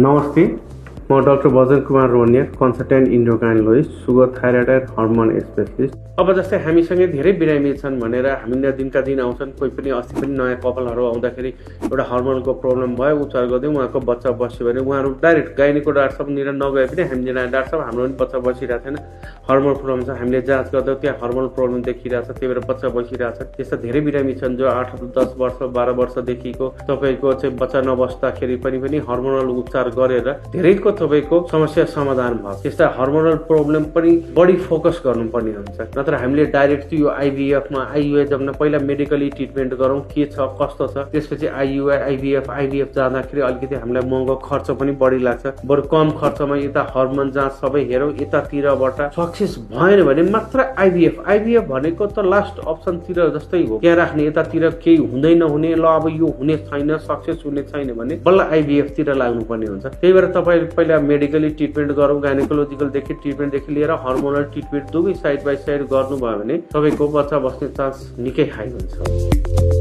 नमस्ते, म doctor Bhajan Kumar Ronia, consultant endocrinologist, sugar thyroid hormone specialist. अब जस्तै हामीसँगै धेरै बिरामी छन् भनेर हामीले दिनका दिन आउँछन्। कोही पनि अस्ति पनि नयाँ कपालहरू आउँदाखेरि एउटा हर्मोनको प्रब्लम भयो, उपचार गर्दै उहाँको बच्चा बस्यो भने उहाँहरू डाइरेक्ट गाइनीको डाक्टरसाहबनिर नगए पनि हामीले डाक्टर साहब हाम्रो पनि बच्चा बसिरहेको छैन, हर्मोन प्रब्लम छ, हामीले जाँच गर्दा त्यहाँ हर्मोन प्रब्लम देखिरहेछ, त्यही भएर बच्चा बसिरहेछ। त्यस्ता धेरै बिरामी छन् जो 8-10 वर्ष 12 वर्षदेखिको तपाईँको चाहिँ बच्चा नबस्दाखेरि पनि हर्मोनल उपचार गरेर धेरैको तपाईँको समस्या समाधान भयो। त्यस्ता हर्मोनल प्रब्लम पनि बढी फोकस गर्नुपर्ने हुन्छ। नत्र हामीले डाइरेक्ट यो आइभीएफमा आइयुआई जम्न पहिला मेडिकली ट्रिटमेन्ट गरौँ, के छ कस्तो छ, त्यसपछि आइयुआई आइभीएफ जाँदाखेरि अलिकति हामीलाई महँगो खर्च पनि बढी लाग्छ। बरु कम खर्चमा यता हर्मोन जाँच सबै हेरौँ, यतातिरबाट सक्सेस भएन भने मात्र आइभीएफ भनेको त लास्ट अप्सनतिर जस्तै हो, त्यहाँ राख्ने। यतातिर केही हुँदै नहुने, ल अब यो हुने छैन, सक्सेस हुने छैन भने बल्ल आइभीएफतिर लाग्नुपर्ने हुन्छ। त्यही भएर तपाईँ पहिला मेडिकली ट्रिटमेन्ट गरौँ, गाइनेकोलोजिकलदेखि ट्रिटमेन्टदेखि लिएर हर्मोनल ट्रिटमेन्ट दुवै साइड बाई साइड गर्नुभयो भने तपाईँको बच्चा बस्ने चान्स निकै हाई हुन्छ।